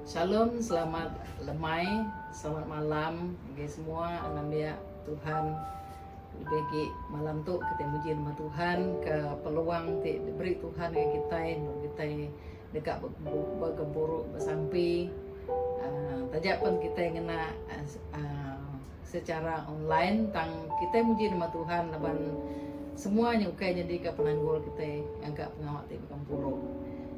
Shalom selamat lemai selamat malam ngagai semua anembiak Tuhan lebih agi malam tu kitai muji nama Tuhan ke peluang ti diberi Tuhan ngagai kitai endur kitai deka begempuru besampi uhh taja pen kitai ngena uhh secara online tang kitai muji nama Tuhan laban semua nya ukai nyadika penanggul kitai ngaga pengawa ti begempuru.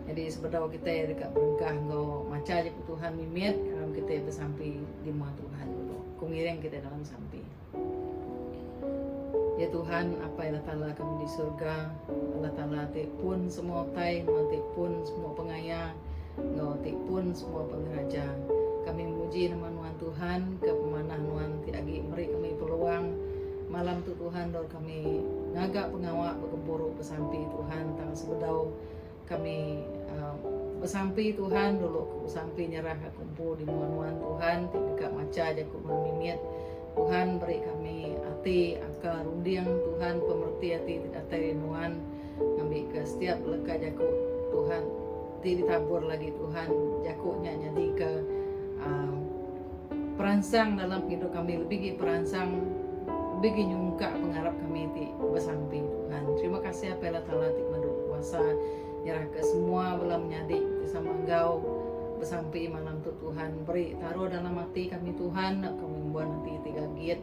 Nyadi sebedau kitai deka berengkah enggau macha jaku Tuhan mimit aram kitai besampi di mua Tuhan dulu. Ku ngiring kitai dalam sampi. Ya Tuhan, Apai Allah Taala kami di surga, Allah Taala ti pun semua utai, nuan ti pun semua pengaya, enggau ti pun semua pengeraja. Kami muji nama nuan Tuhan ke pemanah nuan ti agi meri kami peluang malam tu Tuhan endur kami ngaga pengawa begempuru besampi Tuhan tang sebedau kami uhh besampi Tuhan dulu ku besampi nyerah aku empu di mua nuan Tuhan ti deka macha jaku nuan mimit Tuhan beri kami ati akal runding Tuhan pemereti ati ti datai ari nuan ngambika setiap leka jaku Tuhan ti ditabur lagi Tuhan jaku nya nyadika uhh peransang dalam pengidup kami lebih agi peransang lebih agi nyungkak pengarap kami ti besampi Tuhan. Terima kasih Apai Allah Taala ti madu kuasa nyerahka semua bala menyadi ti sama enggau besampi malam tu Tuhan beri taruh dalam ati kami Tuhan kami ngembuan ati ti gagit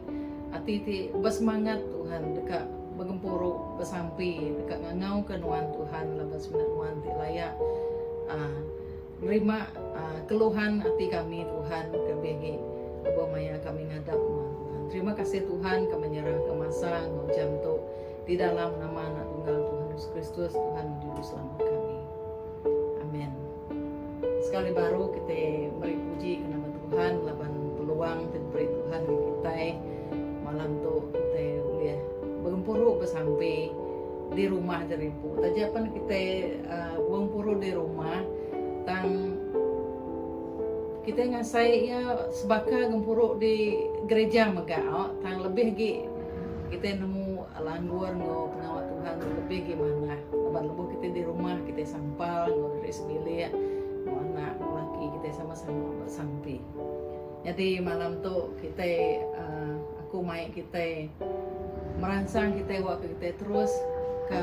ati ti besemangat Tuhan deka begempuru besampi deka ngangauka nuan Tuhan laban semina nuan ti layak uhh nerima uhh keluhan ati kami Tuhan kelebih agi lebuh maya kami ngadap nuan Tuhan. Terima kasih Tuhan kami nyerahka masa enggau jam tu di dalam nama Anak Tunggal Tuhan Yesus Kristus Tuhan Juru Selamat kami. Amen. Sekali baru kitai meri puji ke nama Tuhan laban peluang ti diberi Tuhan ngagai kitai malam tu kitai ulih begempuru besampi di rumah diri empu. Taja pen kitai uhh begempuru di rumah tang kitai ngasai iya sebaka gempuru di gereja mega tang lebih agi kitai nemu langgur enggau pengawa Tuhan tu lebih agi manah laban lebuh kitai di rumah kitai sampal enggau diri sebilik enggau anak enggau laki kitai sama-sama besampi. Nyadi malam tu kitai uhh aku mai kitai meransang kitai wak ke kitai terus ke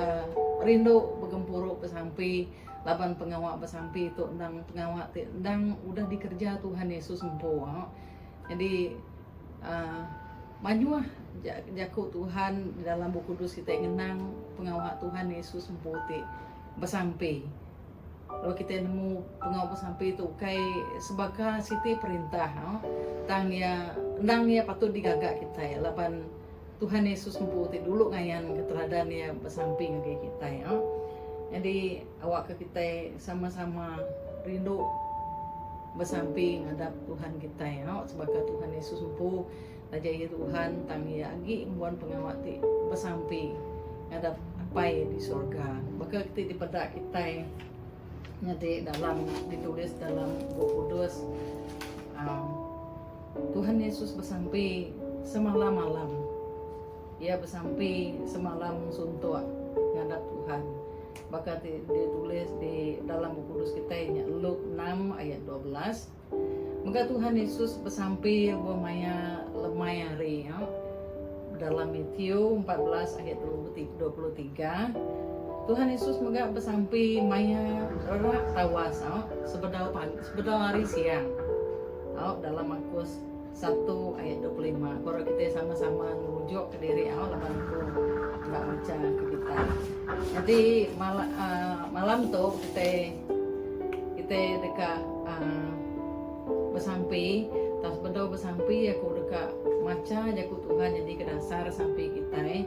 rindu begempuru besampi laban pengawa besampi tu endang pengawa ti endang udah dikereja Tuhan Yesus empu. Nyadi uhh mayuh jaku Tuhan dalam Bup Kudus kitai ngenang pengawa Tuhan Yesus empu ti besampi. Lalu kitai nemu pengawa besampi tu ukai sebaka siti perintah tang iya endang iya patut digaga kitai laban Tuhan Yesus empu ti dulu ngayan ke teladan iya besampi ngagai kitai. Nyadi awakka kitai sama-sama rindu besampi ngadap Tuhan kitai sebaka Tuhan Yesus empu taja iya Tuhan tang iya agi ngembuan pengawa ti besampi ngadap Apai di sorga. Baka ti dipeda kitai nyadi dalam ditulis dalam Bup Kudus uhh Tuhan Yesus besampi semalam-malam. Iya besampi semalam suntuk ngadap Tuhan. Baka ti ditulis di dalam Bup Kudus kitai nya Luke enam ayat 12. Mega Tuhan Yesus besampi lebuh maya lemai hari nya. Dalam Matthew 14 ayat 23, Tuhan Yesus mega besampi maya rerak tawas sebedau sebedau hari siang. Au dalam Markus satu ayat 25. Aku arap kitai sama-sama ngerujuk ke diri au laban aku enda macha ke kitai. Nyadi mal uhh malam tu kitai kitai deka uhh besampi tang sebedau besampi aku deka macha jaku Tuhan nyadi ke dasar sampi kitai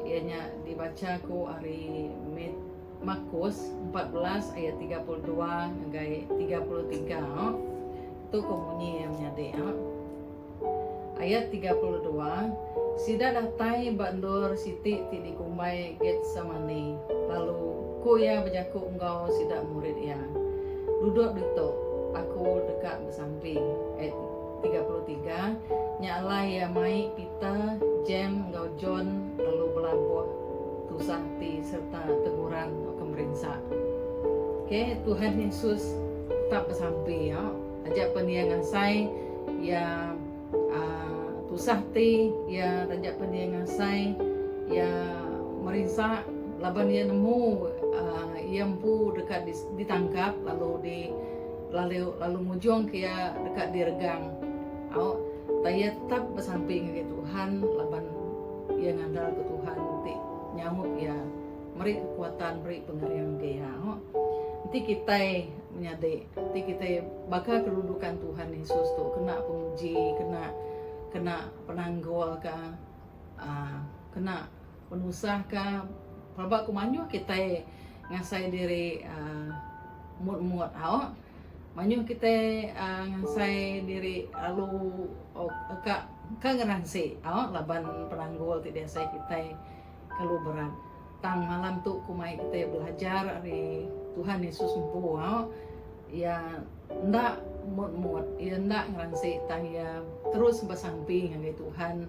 iya nya dibacha ku ari Markus 14 ayat 32 ngagai 33. Tu ko munyi iya menyadi. Ayat 32, Sida datai ba endur siti ti dikumbai Getsemani, lalu ku iya bejaku enggau sida murid iya, Duduk ditu, aku deka besampi. Ayat 33, Nya alai iya mai Peter, James enggau John lalu belabuh tusah ati sereta teguran tauka merinsa. Okay, Tuhan Yesus tetap besampi. Taja pen iya ngasai iya aaa tusah ati iya taja pen iya ngasai iya merinsa laban iya nemu aaa iya empu deka ditangkap lalu di lalu lalu ngujung ke iya deka diregang. Au tang iya tetap besampi ngagai Tuhan laban iya ngandal ke Tuhan ti nyaup iya meri kekuatan meri pengering ke iya. Au enti kitai menyadi enti kitai baka kedudukan Tuhan Yesus tu kena penguji kena kena penanggul ka aaa kena penusah ka pelaba ku mayuh kitai ngasai diri aaa mut mut au. Mayuh kitai aaa ngasai diri lalu ka ka ngeransi au laban penanggul ti diasai kitai kelalu berat. Tang malam tu ku mai kitai belajar ari Tuhan Yesus empu au iya enda mut mut iya enda ngeransi tang iya terus besampi ngagai Tuhan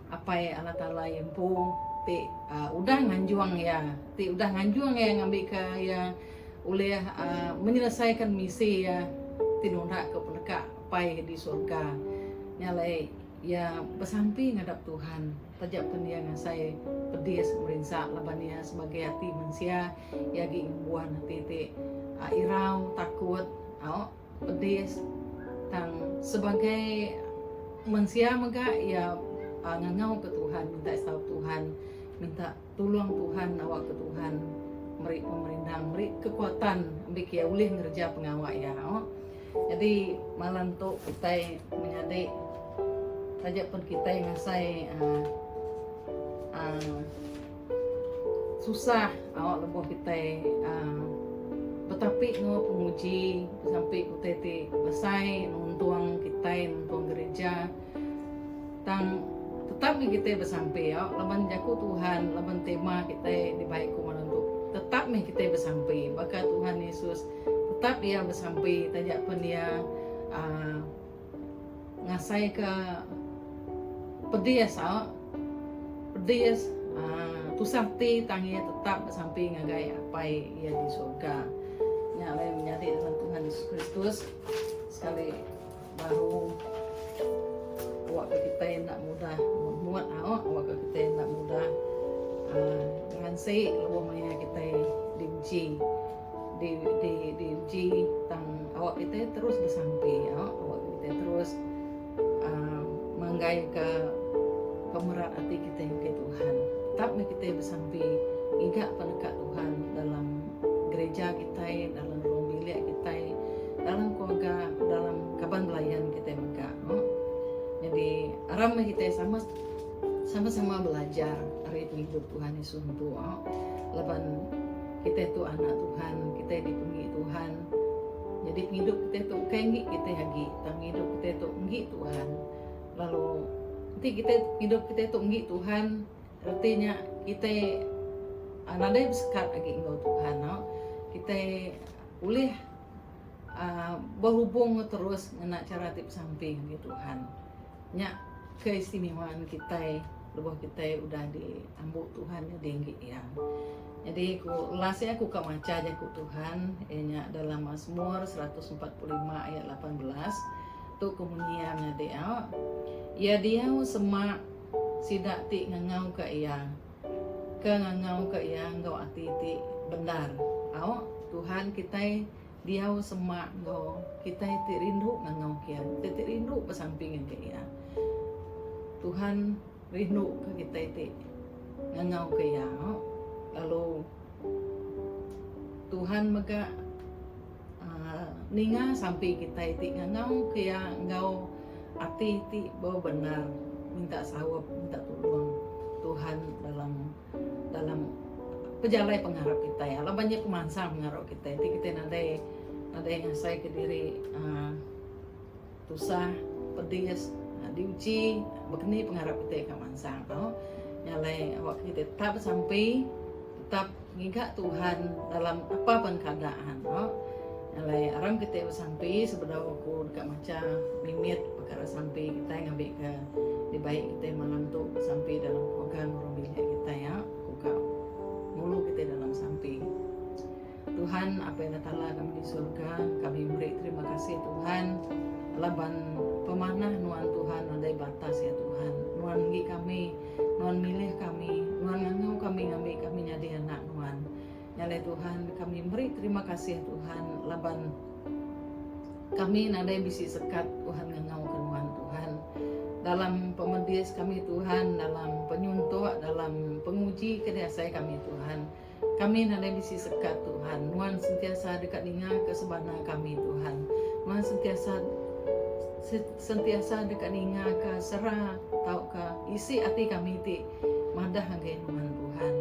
Apai Allah Taala iya empu ti aaa udah nganjung iya ti udah nganjung iya ngambika iya ulih aaa menyelesaikan misi iya ti nunda ke peneka Apai di surga. Nya alai iya besampi ngadap Tuhan taja pen iya ngasai pedis merinsa laban iya sebagai ati mensia iya agi ngembuan ati ti aaa irau takut au. Pedis tang sebagai mensia mega iya ngangau ke Tuhan minta saup Tuhan minta tulung Tuhan awak ke Tuhan meri pemerindang meri kekuatan ambi ke iya ulih ngereja pengawa iya. Jadi malam tu kitai menyadi taja pun kitai ngasai uhh uhh Susah awak lebuh kitai uhh betapi enggau penguji besampi utai ti besai nuntung kitai nuntung gereja tang tetap meh kitai besampi au laban jaku Tuhan laban tema kitai dibai ku malam tu tetap meh kitai besampi baka Tuhan Yesus tetap iya besampi taja pen iya uhh Ngasai ke pedis au pedis uhh tusah ati tang iya tetap besampi ngagai apai iya di surga. Nya alai menyadi dalam Tuhan Yesus Kristus sekali baru awak ke kitai enda mudah mut au awak ke kitai enda mudah uhh ngeransi lebuh maya kitai diuji. Di di diuji tang awak kitai terus besampi au awak kitai terus uhh manggai ka pemerat ati kitai ngagai Tuhan. Tetap meh kitai besampi ngiga peneka Tuhan dalam gereja kitai dalam ruang bilik kitai dalam keluarga dalam kaban belayan kitai mega au. Jadi aram meh kitai sama sama sama belajar ari pengidup Tuhan Yesus empu au laban Kitai tu anak Tuhan, kitai dipenggi Tuhan. Nyadi pengidup kitai tu ukai enggi kitai agi, tang pengidup kitai tu enggi Tuhan. Lalu enti kitai pengidup kitai tu enggi Tuhan, reti nya kitai nadai besekat agi enggau Tuhan au. Kitai ulih aaa behubung terus ngena chara ti besampi ngagai Tuhan. Nya keistimewaan kitai lebuh kitai udah diambu Tuhan nyadi enggi Iya. Nyadi ku last iya ku ka macha jaku Tuhan iya nya dalam Mazmur 145 ayat 18 tu ku munyi iya menyadi au. Iya diau semak sida ti ngangauka Iya ke ngangauka Iya enggau ati ti bendar. Au Tuhan kitai Diau semak enggau kitai ti rindu ngangau ke Iya, kitai ti rindu besampi ngagai Iya. Tuhan rindu ke kitai ti ngangau ke Iya. Lalu Tuhan mega uhh ninga sampi kitai ti ngangau ke Iya enggau ati ti bebendar minta saup, minta tulung Tuhan dalam dalam pejalai pengarap kitai laban nya pemansang pengarap kitai enti kitai nadai nadai ngasai ke diri uhh tusah pedis diuji bekeni pengarap kitai ka mansang tau nya alai awak kitai tetap besampi tetap ngiga Tuhan dalam apa pun keadaan tau nya alai aram kitai besampi sebedau aku deka macha mimit pekara sampi kitai ngambi ke dibai kitai malam tu besampi dalam keluarga enggau ruang bilik kitai ya ku ka ngulu kitai dalam sampi. Tuhan Apai Allah Taala kami di surga kami meri terima kasih Tuhan. Laban pemanah Nuan Tuhan nadai batas ya Tuhan. Nuan enggi kami, Nuan milih kami, Nuan ngangau kami ngambi kami nyadi anak Nuan. Nya alai Tuhan kami meri terima kasih Tuhan laban kami nadai bisi sekat Tuhan ngangau ke Nuan Tuhan. Dalam pemedis kami Tuhan, dalam penyuntuk, dalam penguji ke diasai kami Tuhan. Kami nadai bisi sekat Tuhan. Nuan sentiasa deka ninga ke sebana kami Tuhan. Nuan sentiasa sentiasa deka ninga ke sera tauka isi ati kami ti madah ngagai Nuan Tuhan.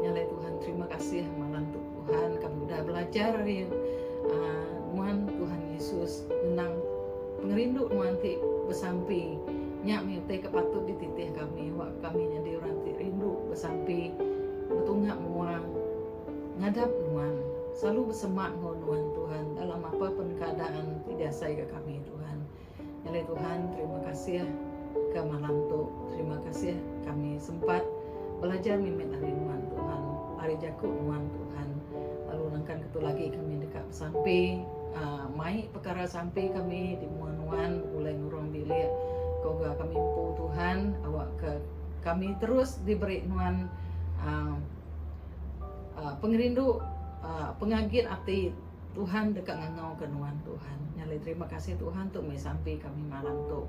Nya alai Tuhan terima kasih malam tu Tuhan kami udah belajar ari uh, Nuan Tuhan Yesus ngenang pengerindu Nuan ti besampi. Nya mih utai ke patut dititih kami wak kami nyadi orang ti rindu besampi betunga mua ngadap Nuan selalu besemak enggau Nuan Tuhan dalam apa pun keadaan ti diasaika kami Tuhan. Nyadi Tuhan terima kasih ke malam tu terima kasih kami sempat belajar mimit ari Nuan Tuhan ari jaku Nuan Tuhan lalu nangkan ketu lagi kami deka besampi uhh mai pekara sampi kami di mua Nuan begulai ngurung bilik keluarga kami empu Tuhan awakka kami terus diberi Nuan uhh pengerindu uhh pengagit ati Tuhan deka ngangauka nuan Tuhan. Nya alai terima kasih Tuhan tu meh sampi kami malam tu.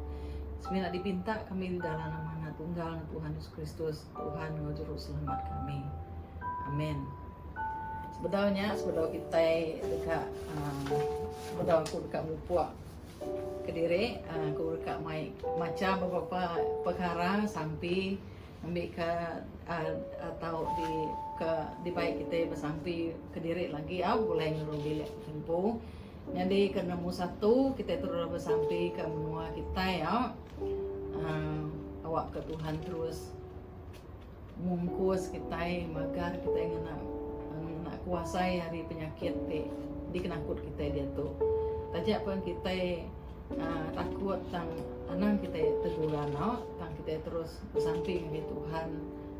Semina dipinta kami di dalam nama Anak Tunggal Tuhan Yesus Kristus, Tuhan enggau Juru Selamat kami. Amen. Sebedau nya, sebedau kitai deka uh, sebedau aku deka mupuk kediri, uh, aku deka mai macha beberapa perkara sampi Ngambika tau di ke dibai kitai besampi kediri lagi au begulai ngeru bilik empu. Nyadi ke nombor satu kitai terus besampi ke menua kitai au uhh awak ke Tuhan terus mungkus kitai magar kitai ngena ngena kuasa iya ari penyakit ti dikenakut kitai diatu. Taja pun kitai uhh takut tang anang kitai teguran au tang kitai terus Besampi ngagai Tuhan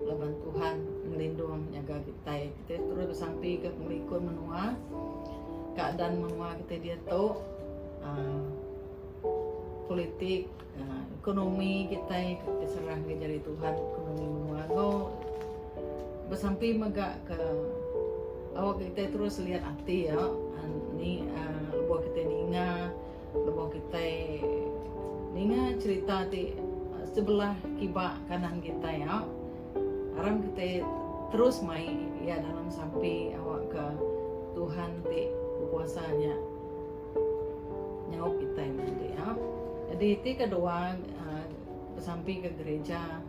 laban Tuhan ngelindung nyaga kitai. Kitai terus besampi ke pengelikun menua, keadaan menua kitai diatu uhh politik uhh ekonomi kitai diserah ngagai jari Tuhan ekonomi menua enggau besampi mega ke awak kitai terus liat ati au ni uhh lebuh kitai ninga. Lebuh kitai ninga cherita ti sebelah kiba kanan kitai au, aram kitai terus mai iya dalam sampi awakka Tuhan ti bekuasa nya nyaup kitai mandi au. Jadi ti kedua uhh besampi ke gereja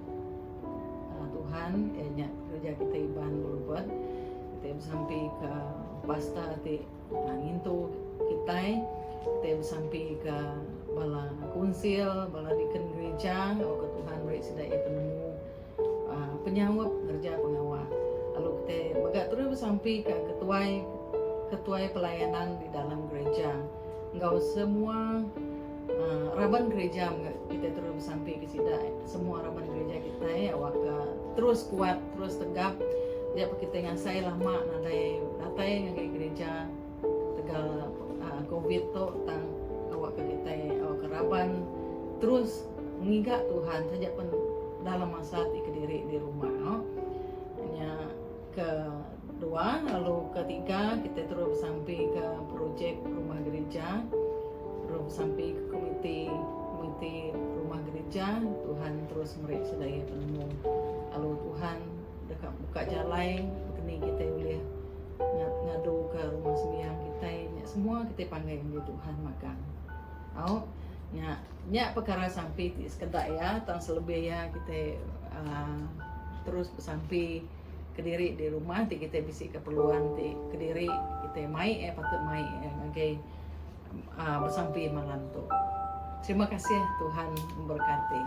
uhh Tuhan iya nya gereja kitai Iban Boulevard kitai besampi ke pastor ti Ngintu kitai, kitai besampi ka bala kunsil, bala deacon gerija awakka Tuhan meri sida iya penemu uhh penyaup ngereja pengawa. Lalu kitai mega terus besampi ka ketuai ketuai pelayanan di dalam gereja enggau semua uhh raban gereja mega kitai terus besampi ke sida semua raban gereja kitai awakka terus kuat terus tegap dia pa kitai ngasai lama nadai datai ngagai gereja tegal uhh covid tu tang awakka kitai awakka raban terus ngiga Tuhan taja pen dalam masa ti kediri di rumah au. Nya kedua lalu ketiga kitai terus besampi ka projek rumah gereja terus besampi ka komiti komiti rumah gereja Tuhan terus meri sida iya penemu lalu Tuhan deka muka jalai baka ni kitai ulih ngadu ka rumah sembiang kitai nya semua kitai panggil ngagai Tuhan magang. Au nya nya pekara sampi ti sekeda iya tang selebih iya kitai uhh terus besampi kediri di rumah ti kitai bisi keperluan ti kediri kitai mai iya patut mai iya ngagai uhh besampi malam tu. Terima kasih Tuhan memberkati.